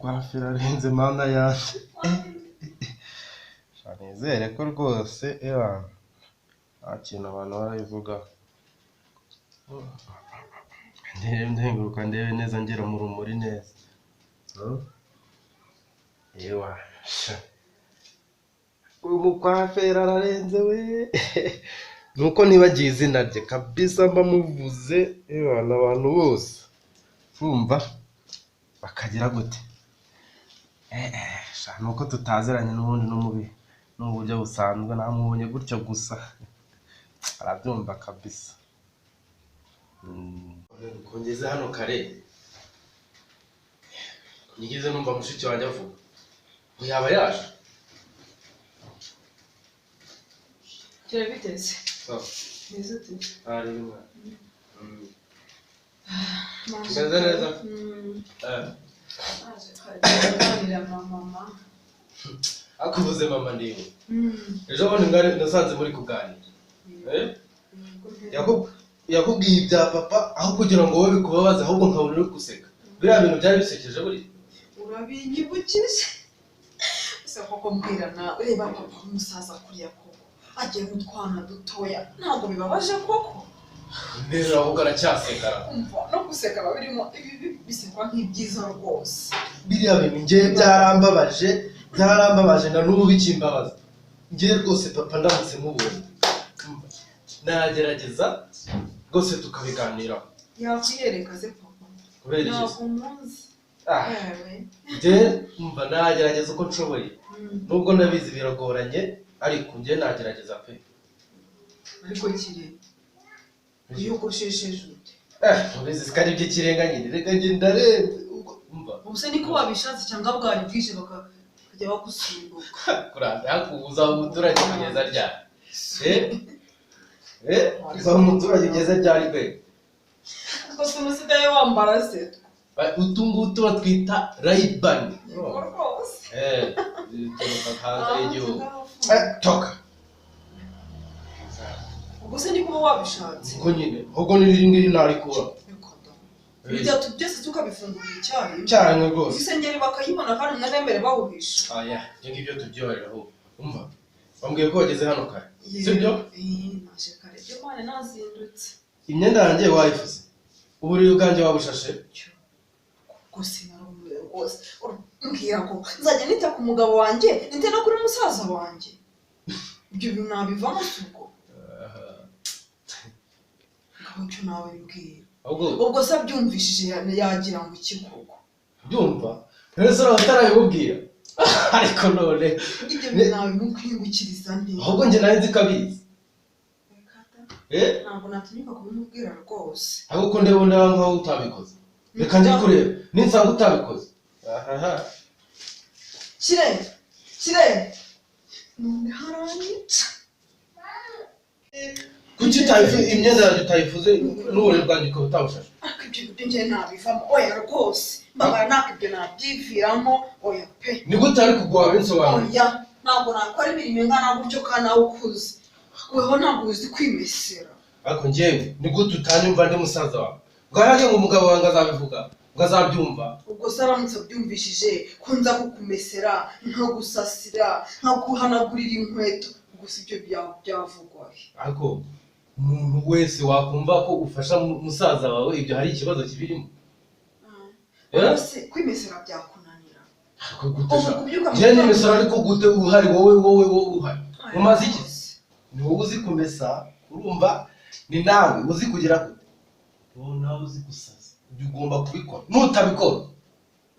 Umukwaferi arenze, mana yanjye. Sha nizere ko rwose ewana nta kintu abantu barabivugaho. Ndebe ndenguruka ndebe neza ngera mu rumuri neza. Ewa sha, uyu mukwaferi ararenze we. Nuko ntibagiye izina rye kabisa, mba muvuze ewana abantu bose urumva bakagira gute. Sha nuko tutaziranye n'ubundi no mu no mu buryo busanzwe, namubonye gutyo gusa arabyumva kabisa. Ngeze hano kare nigeze numva mushiki wanjye avuga ngo yaba yaje. Kirabiteze. Oh, Meze ute? ari bimwe. Umeze neza? Eh, Naje kare kuganira na mama. Akuvuze mama ndiwe. Ejo bundi mwari nasanze muri kuganira. Eh? Yakubwiye ibya papa aho kugira ngo wowe bikubabaze, ahubwo nkabona uri guseka. Biriya bintu byari bisekeje buriya. Urabinyibukije. Gusa koko mbwira nawe, ureba papa w'umusaza kuriya koko agiye mu twana dutoya, ntabwo bibabaje koko? Neza, ahubwo aracyasekara. Umva, no guseka biba birimo ibi bisekwa nk'ibyiza rwose. Biriya bintu njyewe byarambabaje, byarambabaje na n'ubu bikimbabaza. Njyewe rwose papa ndamutse mubonye, nagerageza rwose tukabiganiraho. Yakwiyereka se papa? Kubera iki se? Ntabwo umuzi. Ah, Yewe. njye mva nagerageza uko nshoboye, nubwo nabizi biragoranye, ariko njye nagerageza pe. Ariko kire, wiyogoshesheje ute? Eh, ubizi ko ari iby'ikirenga nyine, reka njye ndarenze ubwo mva. Ubu se niko wabishatse cyangwa bwari bwije bakajya bagusimbuka? Kuranda hakubuza umuturage kugeza ryari? Eh eh, uzaba umuturage ugeze ryari pe? Twese umusigaye wambara se? Utu ngutu batwita Ray-Ban. Yego rwose. Eh, zituruka hanze y'igihugu. Eh, toka. Ubwo se niko uba wabishatse? Ubwo nyine, ahubwo n'iri ngiri narikura. Reka da. Bitatu byose tukabifungurira icyarimwe? Cyane rwose. Isengeri bakayibona kandi mwaremere bawuhisha. Aya, ibyo ngibyo tubyihorera ahubwo. Umva, bambwiye ko wageze hano kare. Sibyo? Eh, naje kare byo mwana, nazindutse. Imyenda yanjye wayifuze? Uburiri bwanjye wabushashe? Rwose narumiwe rwose. Mbwira ko nzajya nita ku mugabo wanjye, nite no kuri musaza wanjye, ibyo bintu nabivamo si ubwo? Ngaho icyo nawe mbwira. Ahubwo Ubwo se abyumvishije yagira ngo iki koko? Byumva. Rero se uraba utarabimubwira? Ariko none Ibyo bintu nabimukwingukiriza nte? Ahubwo njye nari nzi ko abizi. Reka da. Eh? Ntabwo natinyuka kubimubwira rwose. Ahubwo ko ndeba ndeba nkaho utabikoze. Reka njye kureba. Ninsanga utabikoze. Ahaha. Kire, kire, none haranyica. Kuki utayifu imyenda yanjye utayifuze n'uburiri bwanjye ukaba utabushashe? Ariko ibyo bintu njye nabivamo, oya rwose, mbabara, ntabwo ibyo nabyiviramo, oya pe. Ni gute ariko ubwo wabinsobanuriye? Oya, ntabwo nakora imirimo ingana gutyo kandi nawe ukuze, weho ntabwo uzi kwimesera. Ariko njyewe ni gute utanyumva ndi musaza wawe? Bwarage ngo umugabo wanjye azabivuga, ngo azabyumva. Ubwo se aramutse abyumvishije ko nza kukumesera, nkagusasira, nkaguhanagurira inkweto, ubwo si ibyo byavugwa he? Ariko umuntu wese wakumva ko ufasha musaza wawe, ibyo hari ikibazo kibirimo? Eh? Ubwo se kwimesera byakunanira? Ariko gute Ubu sha? kubyuka mu Njyewe gitondo- n'imisoro, ariko gute uhari wowe, wowe, wowe uhari? Umaze iki? Ni wowe uzi kumesa, urumva? Ni nawe uzi kugira gute? Wowe nawe uzi gusaza. Ibyo ugomba kubikora. Nutabikora,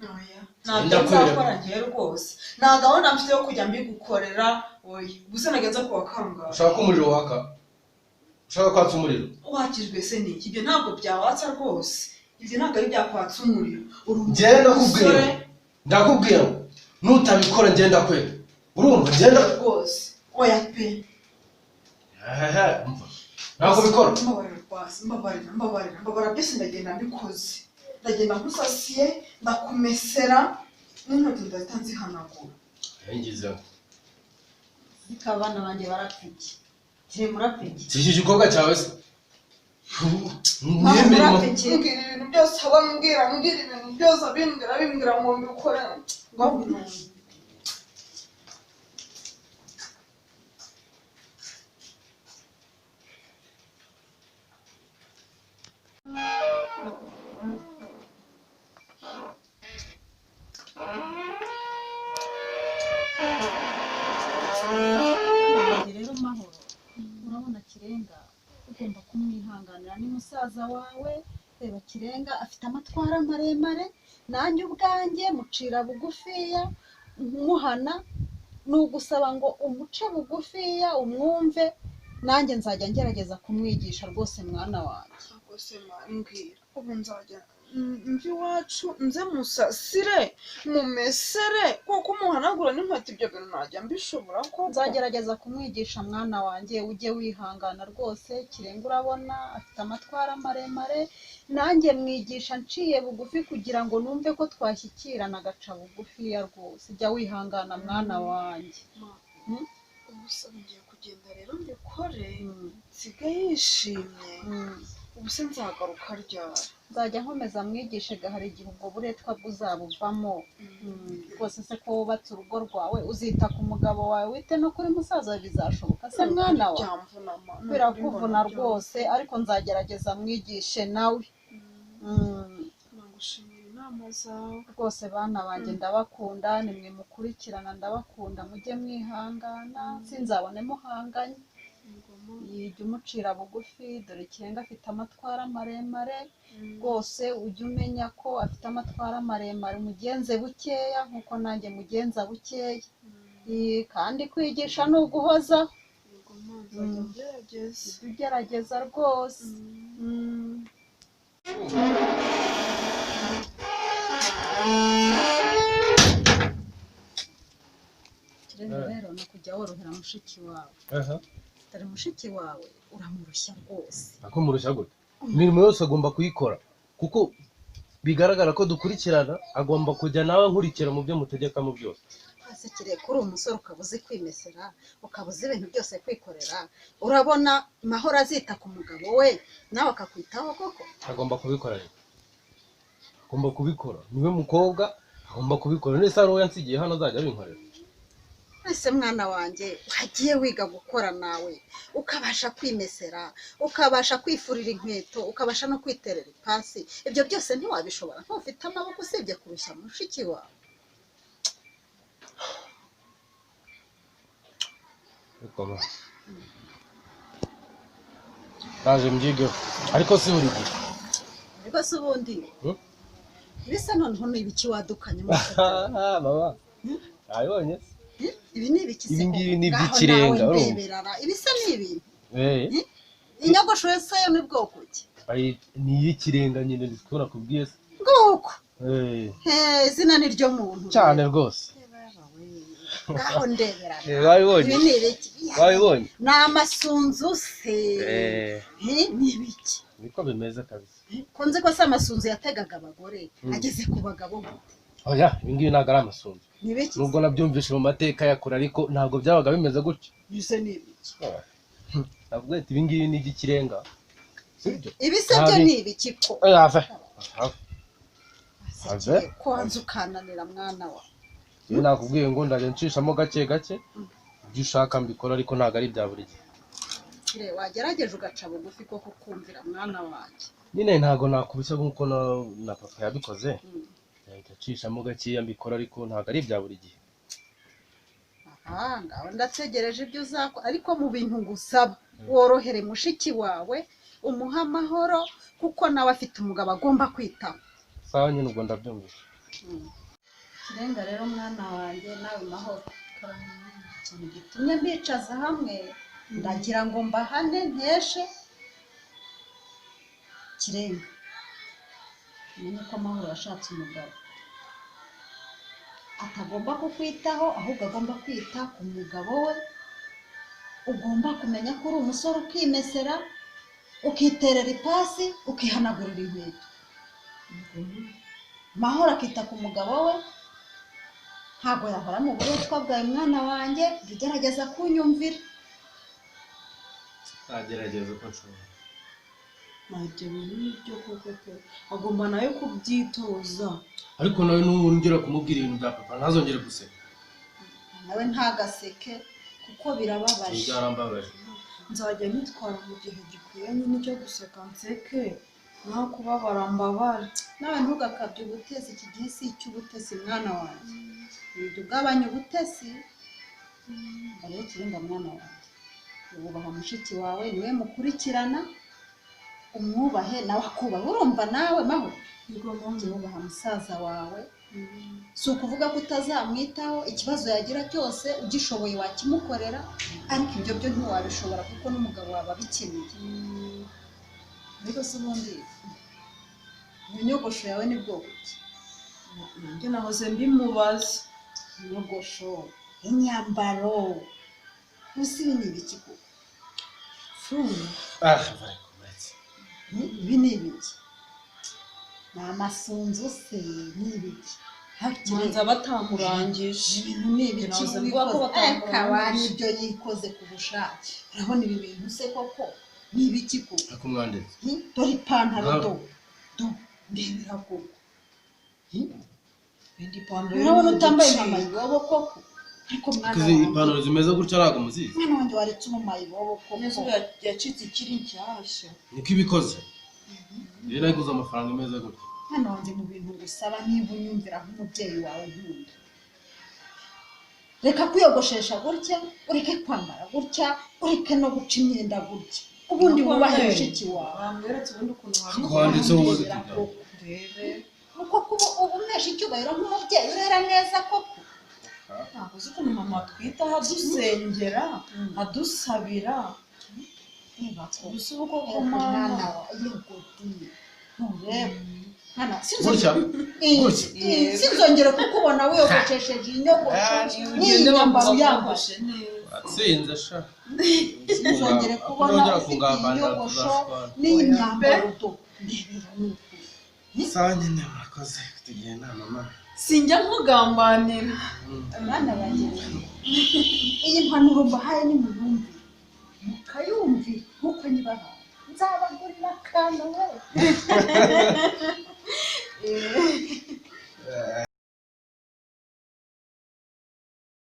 Oya, ntabyo Ndakwereka. nzakora njyewe rwose, nta gahunda mfite yo kujya mbigukorera, oya. Gusa nagenza ku wakangahe? Ushaka ko umuriro waka? Ushaka kwatsa umuriro? Wakijwe se ni iki? Ibyo ntabwo byawatsa rwose, ibyo ntabwo ari byakwatsa umuriro. Uri Njyewe ndakubwira, umusore. ndakubwira ngo nutabikora njyewe ndakwereka. Urumva? Njyewe Rwose oya pe. Ehehe, umva. Ntabwo bikora. Mbabarira rwose, mbabarira, mbabarira, mbabarira, byose ndagenda mbikoze, ndagenda nkusasiye, ndakumesera n'inkweto ndahita nzihanagura. Ngizeho. Ariko abana banjye barapfa iki? Kire, murapfa iki? Si iki gikorwa cyawe se? Mbwira ibintu byose aba mbwira, mbwira ibintu byose abimbwira, abimbwira ngo mbikore. Ngo rero Mahoro, urabona Kirenga ugomba kumwihanganira, ni musaza wawe. Reba Kirenga afite amatwara maremare, nanjye ubwanjye mucira bugufiya nkuhana, ni ugusaba ngo umuce bugufiya umwumve, nanjye nzajya ngerageza kumwigisha rwose mwana wanjye. Rwose mbwira, ubu nzajya mva iwacu nze musasire mumesere, kuko umuhanagura n'inkweto, ibyo bintu najya mbishobora koko. Nzagerageza kumwigisha mwana wanjye, ujye wihangana rwose. Kirenga urabona afite amatwara maremare, nanjye mwigisha nciye bugufi kugira ngo numve ko twashyikirana, agaca bugufiya rwose. Jya wihangana mwana wanjye. Ubu se ngiye kugenda rero mbikore, nsigaye yishimye. Ubu se nzagaruka ryari? Nzajya nkomeza mwigishe, hari igihe ubwo buretwa buzabuvamo. Rwose se ko wubatse urugo rwawe, uzita ku mugabo wawe, wite no kuri musaza, bizashoboka se mwana wawe? Birakuvuna rwose, ariko nzagerageza mwigishe nawe. Nagushimira inama zawe rwose bana banjye, ndabakunda, nimwe mukurikirana, ndabakunda, mujye mwihangana, sinzabone muhanganye. Jya umucira bugufi, dore Kirenga afite amatwara maremare rwose, ujye umenya ko afite amatwara maremare, umugenze bukeya nkuko nanjye mugenza bukeya. Kandi kwigisha ni uguhozaho, ugerageza rwose. Kirenga rero ni ukujya worohera mushiki wawe. Dore mushiki wawe uramurushya rwose. Akumurushya gute? Imirimo yose agomba kuyikora, kuko bigaragara ko dukurikirana, agomba kujya nawe nkurikira mu byo mutegekamo byose. Ase Kireka, uri umusore ukaba uzi kwimesera, ukaba uzi ibintu byose kwikorera, urabona Mahoro azita ku mugabo we nawe akakwitaho koko? Agomba kubikora rero, agomba kubikora, niwe mukobwa agomba kubikora. Nese hari uwo yansigiye hano azajya abinkorera? Ese mwana wanjye, wagiye wiga gukora nawe, ukabasha kwimesera, ukabasha kwifurira inkweto, ukabasha no kwiterera ipasi, ibyo byose ntiwabishobora ntufite amaboko usibye kurushya mushiki wawe? Ndaje mbyigeho, ariko si buri gihe. Ariko si ubundi ibisa noneho ni ibiki wadukanye? Mama, nabibonye. Ibi ni ibiki? Ibi ngibi ni iby'ikirenga, urumva? Ibisa ni ibintu. Inyogosho yose yo ni bwoko ki? Ni iy'ikirenga nyine, ndikubona kubwiye se. Nguko. Izina ni ryo muntu. Cyane rwose. Ngaho ndeberana. Wabibonye? Ibi ni ibiki? Wabibonye? Ni amasunzu se. Ni ibiki? Niko bimeze kabisa. Ko nzi ko se amasunzu yategaga abagore, ageze ku bagabo gute? Oya, ibi ngibi ntabwo ari amasunzu. Nubwo nabyumvise mu mateka ya kure, ariko ntabwo byabaga bimeze gutyo. Bise ni ibiki? Navuga ati ibi ngibi ni iby'ikirenga. Sibyo? Ibi se byo ni ibiki ko? Ave. Ave. Ko wanze ukananira mwana wa. Iyo nakubwiye ngo ndajya nshishamo gake gake, ibyo ushaka mbikora, ariko ntabwo ari ibya buri gihe. Kire, wagerageje ugaca bugufi koko kumvira mwana wanjye. Nyine ntabwo nakubise nkuko na papa yabikoze. Ndacishamo gakeya mbikora, ariko ntabwo ari ibya buri gihe. Aha ngaho ndategereje ibyo uzakora, ariko mu bintu ngusaba worohere mushiki wawe, umuha amahoro, kuko nawe afite umugabo agomba kwitaho. Sawa nyine, ubwo ndabyumvise. Kirenga rero mwana wanjye, nawe Mahoro, ikintu gitumye mbicaza hamwe ndagira ngo mbahane nteshe. Kirenga, umenye ko Mahoro yashatse umugabo atagomba kukwitaho, ahubwo agomba kwita ku mugabo we. Ugomba kumenya ko uri umusore, ukimesera, ukiterera ipasi, ukihanagurira inkweto. Mahoro akita ku mugabo we, ntabwo yahora mu buretwa bwawe mwana wanjye. Jya ugerageza kunyumvira. Nzagerageza uko nshoboye. Ibyo bintu ni byo koko pe, agomba nawe kubyitoza. Ariko nawe nongera kumubwira ibintu bya papa ntazongere guseka. Nawe ntagaseke kuko birababaje. Byarambabaje. Nzajya nitwara mu gihe gikwiye nyine cyo guseka nseke, naho kubabara mbabare. Nawe ntugakabye ubutesi, iki gihe si icy'ubutesi mwana wanjye. Jya ugabanya ubutesi. Rero Kirenga mwana wanjye, wubaha mushiki wawe, niwe mukurikirana, umwubahe nawe akubaha. Urumva nawe maho wubaha musaza wawe. Si ukuvuga ko utazamwitaho, ikibazo yagira cyose ugishoboye wakimukorera, ariko ibyo byo ntiwabishobora kuko n'umugabo wawe abikeneye. Ariko se ubundi inyogosho yawe ni bwoko ki? Nanjye nahoze mbimubaza. Inyogosho, imyambaro, uzi ibi ni ibiki koko? Ibi ni ibiki? Ni amasunzu se ni ibiki? Manza batamurangije. Ibintu ni ibiki wikoze? Nibyo yikoze ku bushake. Urabona ibi bintu se koko ni ibiki koko? Dore ipantaro do do ndebera koko. Urabona utambaye nka mayibobo koko? Ariko mwana wanjye, ipantaro zimeze gutya ntabwo muzizi. Mwana wanjye waretse umumayibobo koko. Yacitse ikiri nshyashya. Niko ibikoze. Rero nayiguze amafaranga imeze gutya. Mwana wanjye, mu bintu ngusaba niba unyumvira nk'umubyeyi wawe nkunda, reka kwiyogoshesha gutya, ureke kwambara gutya, ureke no guca imyenda gutya, ubundi wubahe mushiki wawe. Bamweretse ubundi ukuntu wanditseho uko kuba uba umesha icyubahiro nk'umubyeyi urera neza koko. Ntabwo uzi ukuntu mama atwitaho, adusengera, adusabira. Gusa ubu koko mwana sinzongere kukubona wiyogoshesheje inyogosho n'iyi myambaro uyambaye. Watsinze sha. Sinzongere kubona ufite iyi nyogosho n'iyi myambaro do. Ndebera ni ukuri. Sawa nyine murakoze kutugira inama mama. Sinjya nkugambanira. Mwana wanjye, iyi mpanuro mbahaye nimuyumvire, mukayumvira nkuko nyibahaye, nzabagurira akantu we.